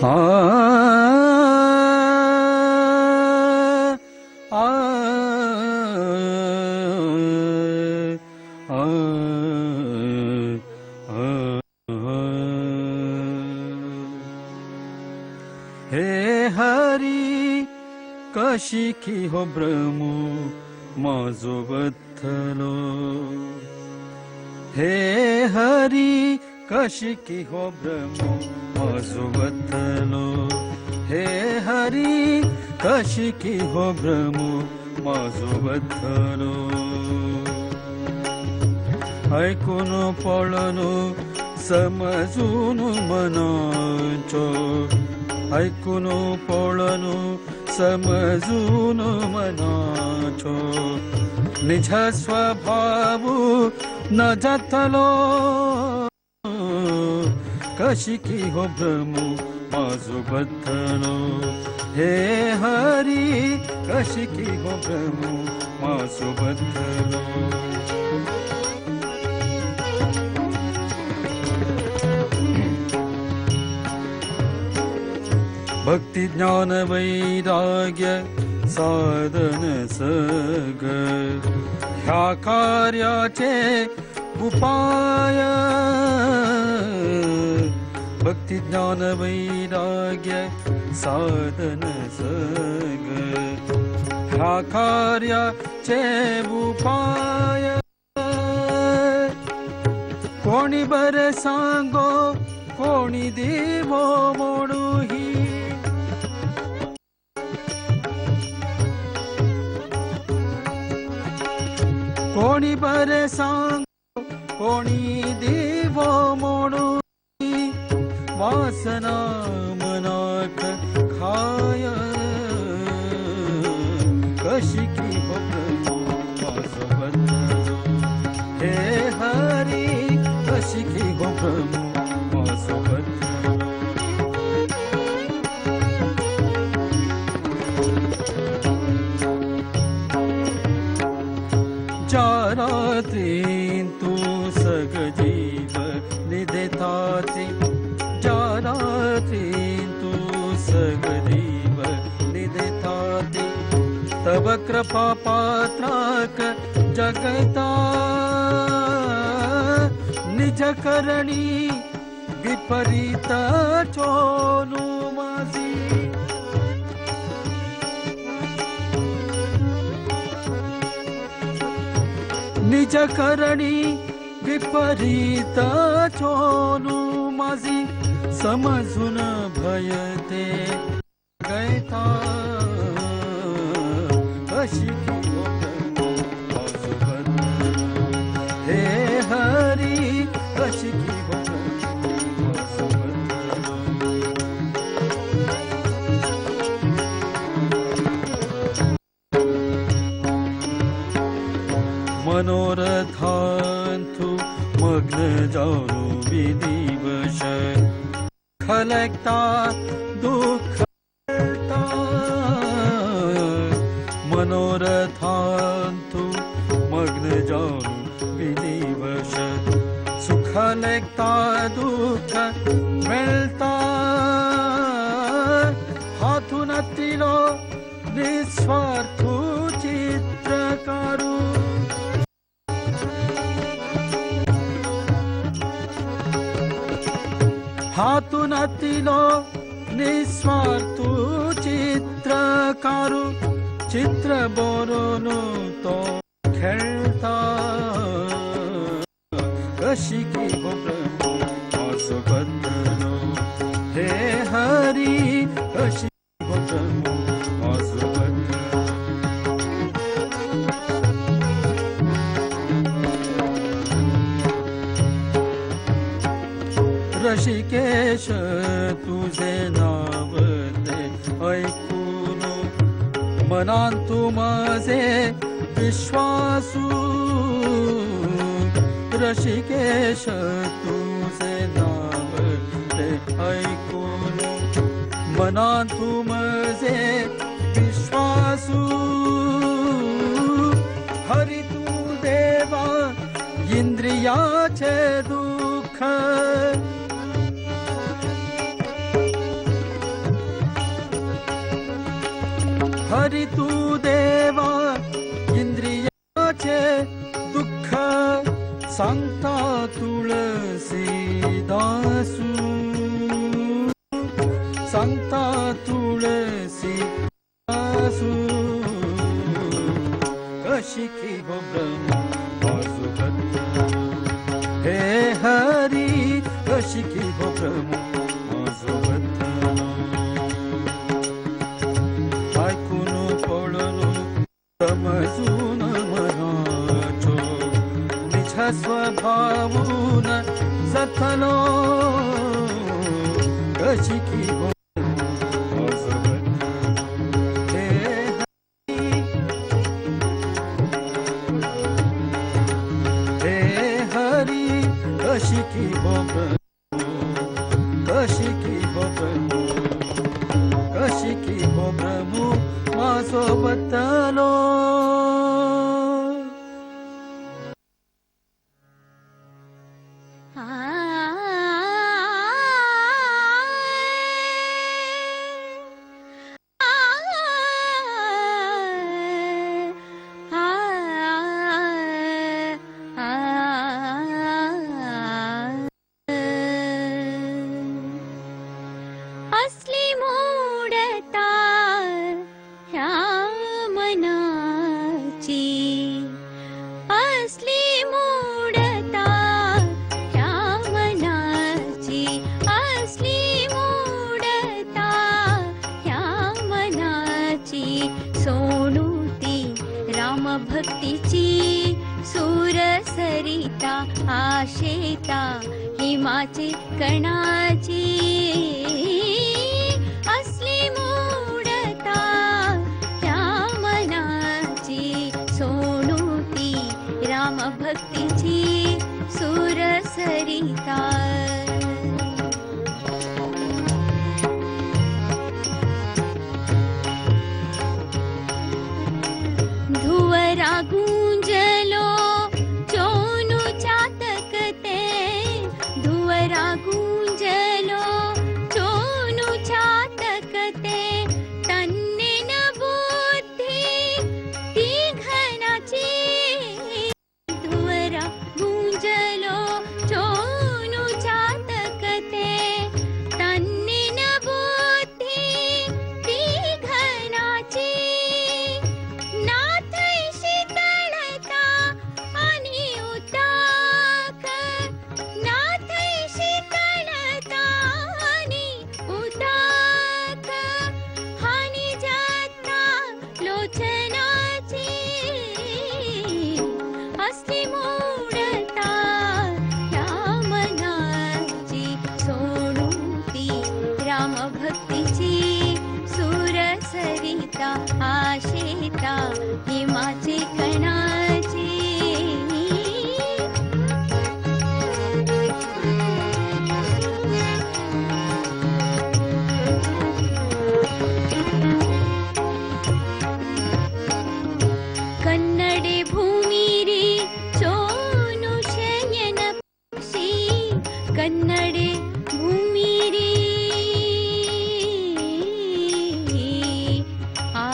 आ आ आ हे हरी कशी हो ब्रह्मू माझो बथलो। हे हरी कशी हो ब्रह्मू माझो बथलो। हे हरी कशी हो ब्रह्मू माझो बथलो। ऐकून पळनु समजून मनाचो, ऐकून पळनु समजून मनाचो, निज स्वभाव न जातलो। कशी हो ब्रह्मू माझो बथलो। हे हरी कशी हो ब्रह्मू माझो बथलो। भक्ती ज्ञान वैराग्य साधन सग, ह्या कार्याचे उपाय। भक्ती ज्ञान वैराग्य साधन सग, ह्या कार्याचे उपाय। कोणी बर सांगो कोणी देवो मोडूही, कोणी बरे सांगो कोणी देवो मोडूही, वासना मनाक खाय। कशी हो प्रभु माझो बथलो। हे हरी कशी हो प्रभु माझो बथलो। ज्या तू सग जीव निदेताती, ज्या तू सग जीव निदेताती, तव कृपा पात्राक जगता। निज करणी विपरीत चोनु माझी, निज करणी विपरीत चोनु माझी, समजून भयते गैता। कशी हो प्रभु माझो बथलो। हे हरी कशी हो प्रभु माझो बथलो। मनोरथांतु मग्न जाऊन विधिवश, खलकता दुःख। मनोरथांतु मग्न जाऊन विधिवश, सुख लेखता दुःख मिळता। हातून तिलो निस्वार्थ चित्रकारू, हातून तिलो निस्वार्थ चित्रकारू, चित्र बोरून तो खेळता। कशी हो प्रभु माझो बथलो। हे हरी कशी हो प्रभु माझो बथलो। ऋषिकेश तुझे नाव ते ऐकून मनांतु माझे विश्वासू। ऋषिकेश तुझे नाव ते ऐकून मनांतु माझे विश्वासू। हरी तू देवा इंद्रियाचे दुःख, हरी तू देवा इंद्रियाचे दुःख सांगता तुळसी दासू सांगता तुळसी दासू कशी की हो ब्रह्म माझो हे हरी कशी की हो ब्रह्म माझो ऐकून पळलो समजून मनाचो निज स्वभावून जतलो कशी की हो माझो हे हरी हे हरी कशी की हो कशी की हो कशी की हो प्रभु माझो बतलो. असली मोडता ह्या मनाची असली मोडता ह्या मनाची असली मोडता ह्या मनाची सोणूती रामभक्तीची सुरसरिता आशेता हिमाचे कणाची असली मोडता ह्या मनाची सोणूती रामभक्तीची सुरसरिता. धुवरा गुंजलो चोनु चातक ते धुवरा गुंजलो चोनु चातक ते तन्ने न बुद्धी ती घनाची धुवरा गुंजलो चोनु चातक ते तन्ने न बुद्धी ती घनाची नाथ शीतळता आणि उताक नाथ शीतळता आणि उताक हानी जाता लोचनाची असली मोडता ह्या मनाची सोडूती रामभक्तीची सुरसरिता आशेता हिमाचे कणाची. कन्नडे भूमिरी चोनु शयन पक्षी कन्नडे भूमिरी आ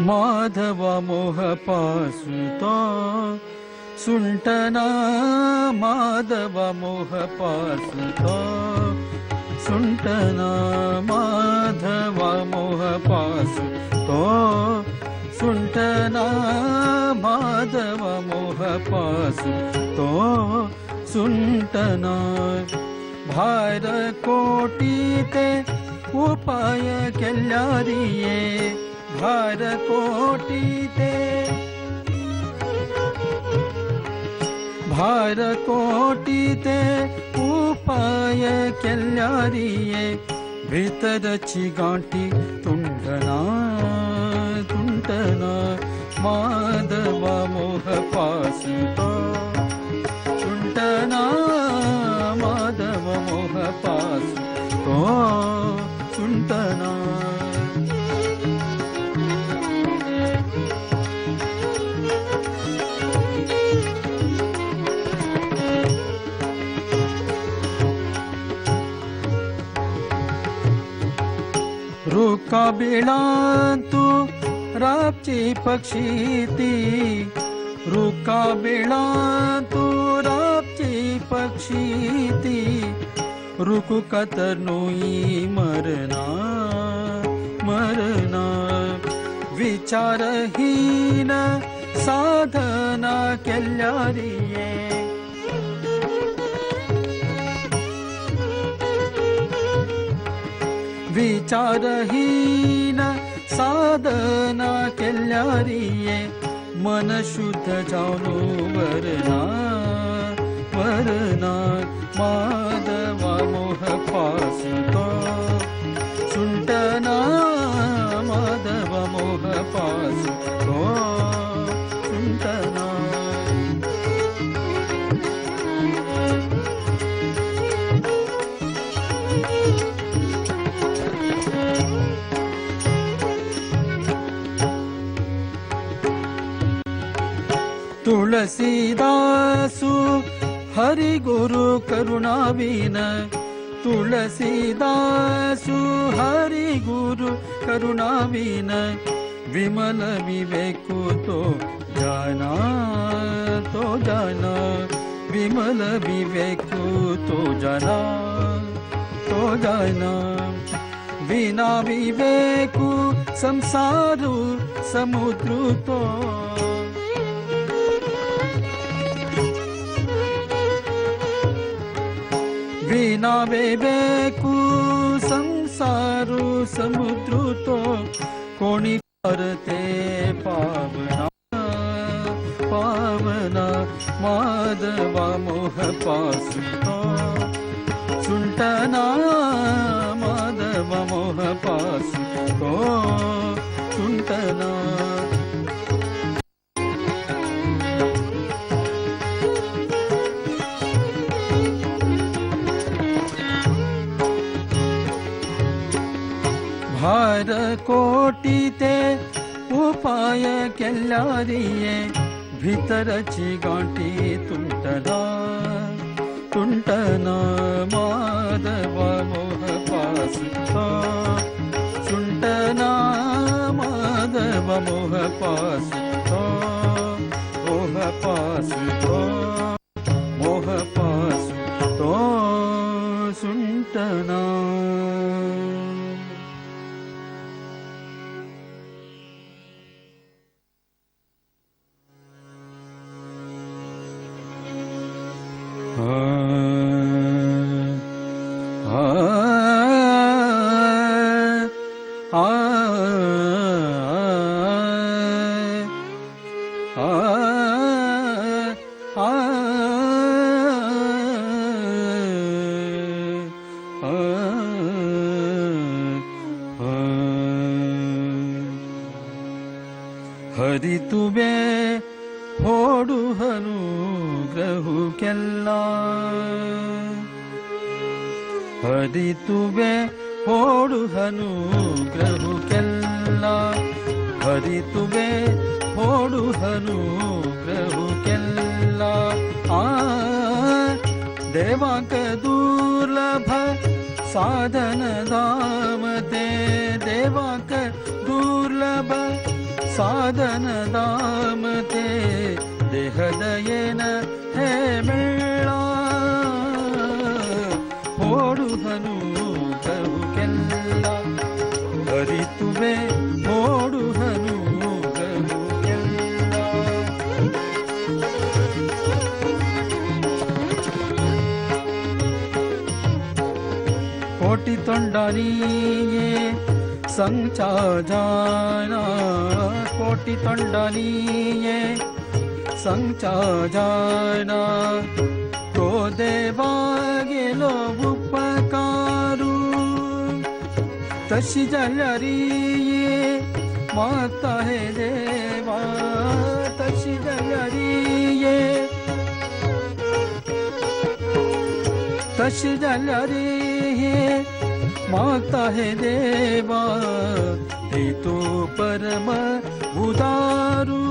माधव मोह पासुतो सुंटना माधव मोह पासुतो सुंटना माधव मोह पासुतो सुंटना माधव मोह पासुतो सुंटना भार कोटी ते उपाय केल्यारिये भार कोटी ते भार कोटी ते उपाय केल्यारिये भीतरची गांठी तुंडना तुंडना माधव मोह पासुतो सुंटना माधव मोह पासुतो सुंटना. रुका बिळांतु रापची पक्षी ती रुका बिळांतु रापची पक्षी ती रुकु कतरनुई मरना मरना विचारहीन साधना केल्यारिये विचारहीन साधना केल्यारिये मन शुद्ध जाऊन वरना वरना माधवा मोह पासुतो सुंटना माधव मोह पासुतो सुंटना. तुलसीदासु हरि गुरु करुणावीन तुलसीदासु हरि गुरु करुणावीन विमल विवेकु तो जाना विमल विवेकु तो जाना विना विवेकु संसारु समुद्र तो विना विवेकु संसारु समुद्र तो कोणी करते पावना पावना माधवा मोह पासुतो सुंटना माधवा मोह पासुतो सुंटना. भार कोटी ते उपाय केल्यारिये भीतरची गांठी तुंटना तुंटना माधवा मोह पासुतो सुंटना माधवा मोह पासुतो मोह पासुतो मोह पासुतो सुंटना. हरि तुवे होडुहनु ग्रहुकेल्ल हरि तुवे होडुहनु ग्रहुकेल्ल हरि तुवे होडुहनु होडुहनु ग्रहुकेल्ल आ देवाक दुर्लभ साधन धाम ते देवाक दुर्लभ साधन धाम ते देहदयेन हे मेळ्ळा होडुहनु ग्रहुकेल्ल हरितुवे होडुहनु ग्रहुकेल्ल. कोटि तोंडानिये संचा जाना कोटि तोंडानिये संचा जाना तो देवा गेलो उपकारू तशी जाल्यारिये माता हे देवा तशी जाल्यारिये तशी जाल्यारिये माता हे देवा तो परम उदारू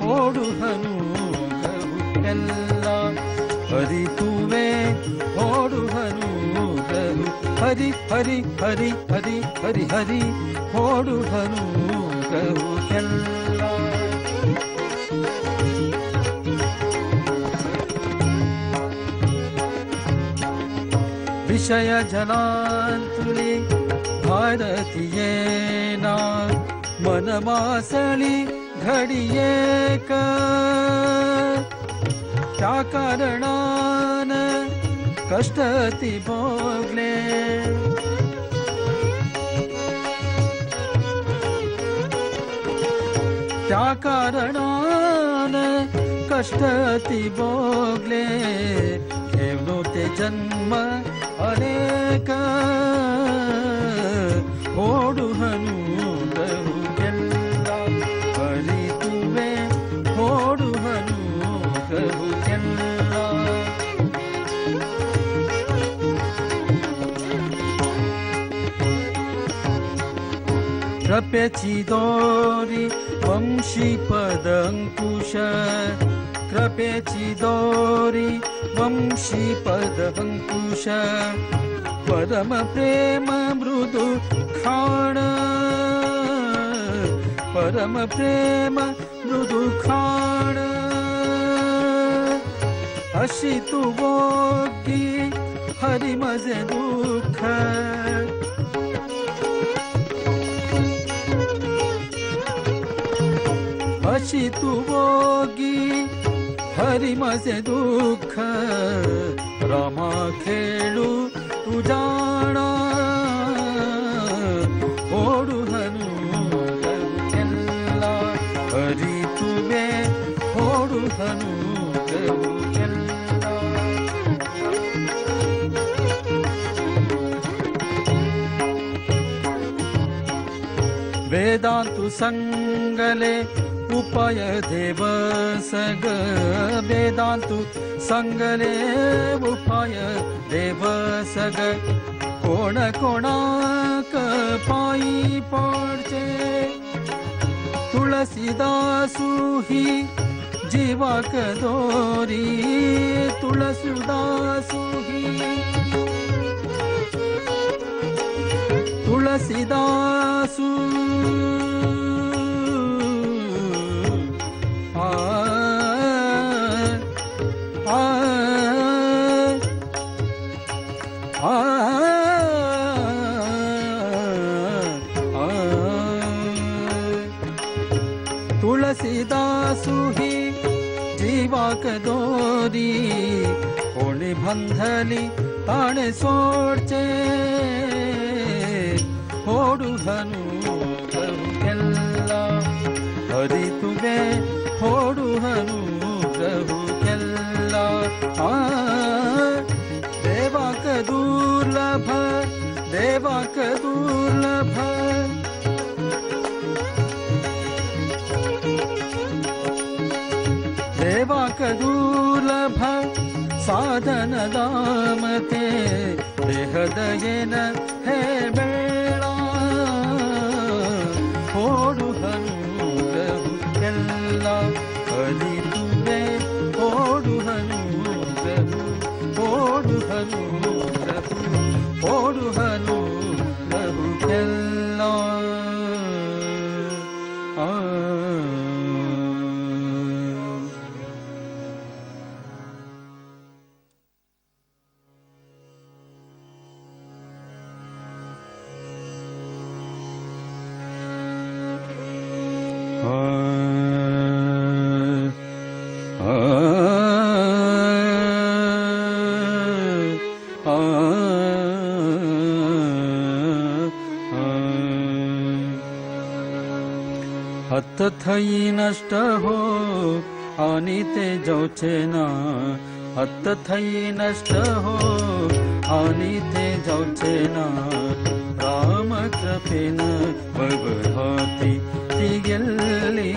होडुहनु ग्रहुकेल्ल हरितुवे होडुहनु ग्रहु हरि हरि हरि हरि हरि हरि होडुहनु ग्रहुकेल्ल. विषय जलांतुली भारतीयेना मनमासळी घडियेक त्या कारणान कष्ट ती भोगले त्या कारणान कष्ट ती भोगले घेवनो ते जन्म अनेक होडुहनु ग्रहुकेल्ल हरितुवे होडुहनु ग्रहुकेल्ल. कृपेची दोरी वंशी पद अंकुश कृपेची दोरी वंशी पद अंकुश परम प्रेम मृदु खाण परम प्रेम मृदु खाण अशी तू वोगी हरि मजे दुःख अशी तू वोगी हरि मजे दुःख रामा खेळू तू जाणा होडुहनु ग्रहुकेल्ल हरितुवे होडुहनु ग्रहुकेल्ल. वेदांतु संगले उपाय देव सग वेदांतु संगले उपाय देव सग कोण कोणाक पायी पडचे तुळसीदासू ही जीवाक दोरी तुळसीदासू ही तुळसीदासू आ आ आ तुळसीदासू ही जीवाक दोरी कोणी बांधली ताणे सोडचे होडुहनु ग्रहुकेल्ल हरितुवे होडुहनु ग्रहुकेल्ल आ देवाक दुर्लभ देवाक दुर्लभ देवाक दुर्लभ साधन दामते देहदयेन हे बेळा होडुहनु अत्तथई नष्ट हो आणि ते जाऊचे ना, अत्तथई नष्ट हो आणि ते जाऊचे ना, राम कृपेन भवहाती ती गेली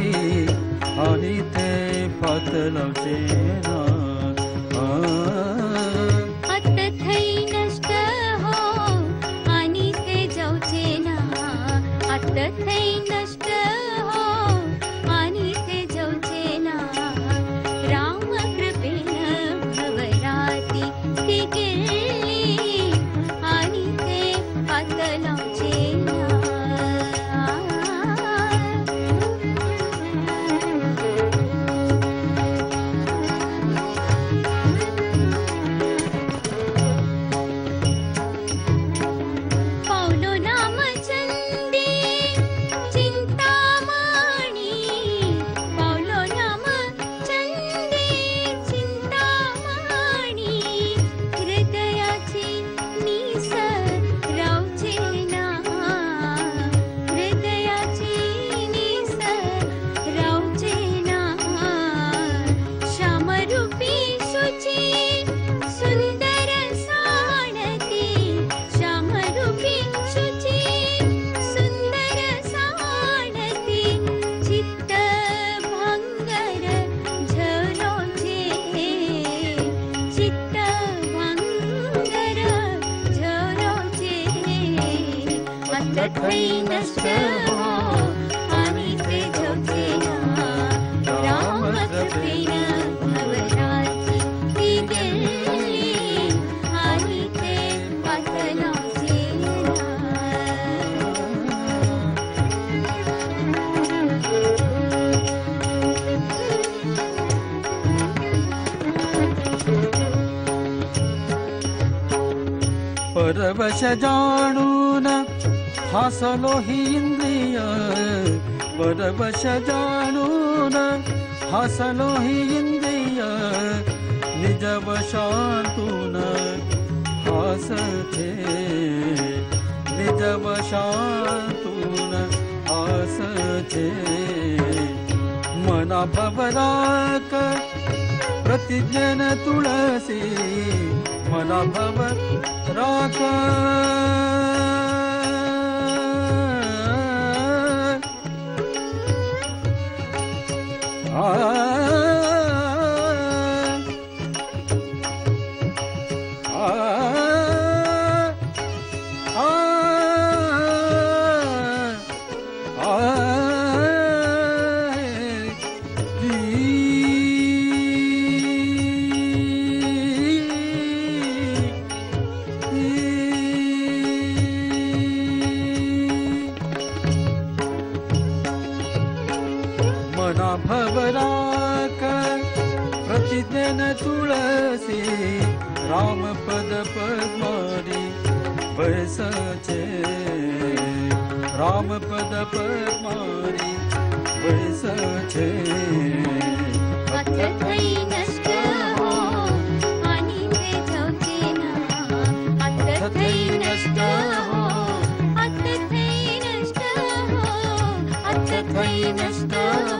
आणि ते पात लावचे ना. अत्तथई नष्ट हो आणि ते जाऊचे ना, अत्तथई नष्ट हो आणि ते जाऊचे ना, राम कृपेन भवराती ती गेली आणि ते पात लावचे ना. पावलो नाम चंदे चिंतामणी, पावलो नाम चंदे चिंतामणी, हृदयाची नीस रावचे ना, हृदयाची नीस रावचे ना, श्यामरूपी शुची सुंदर साणती, श्यामरूपी शुची सुंदर साणती, चित्त भांगर झरोचे, चित्त भांगर झरोचे, अत्तथई नष्ट हो आणि ते जाऊचे ना, राम कृपेन भवराती ती गेली आणि ते पात लावचे ना. परवश जाणून हसलो ही इंद्रिय, परवश जाणून हसलो ही इंद्रिय, निज वशांतून हसते, निज वशांतून हसते, मना भवराक प्रतिज्ञन तुळसी, मना भव राख आ आ आ आ मना भवराक प्रतिज्ञन तुळसी, राम पद पद्मारी बैसचे, राम पद पद्मारी बैसचे. अत्तथई नष्ट हो आणि ते जाऊचे ना, अत्तथई नष्ट हो, अत्तथई नष्ट हो, अत्तथई नष्ट हो.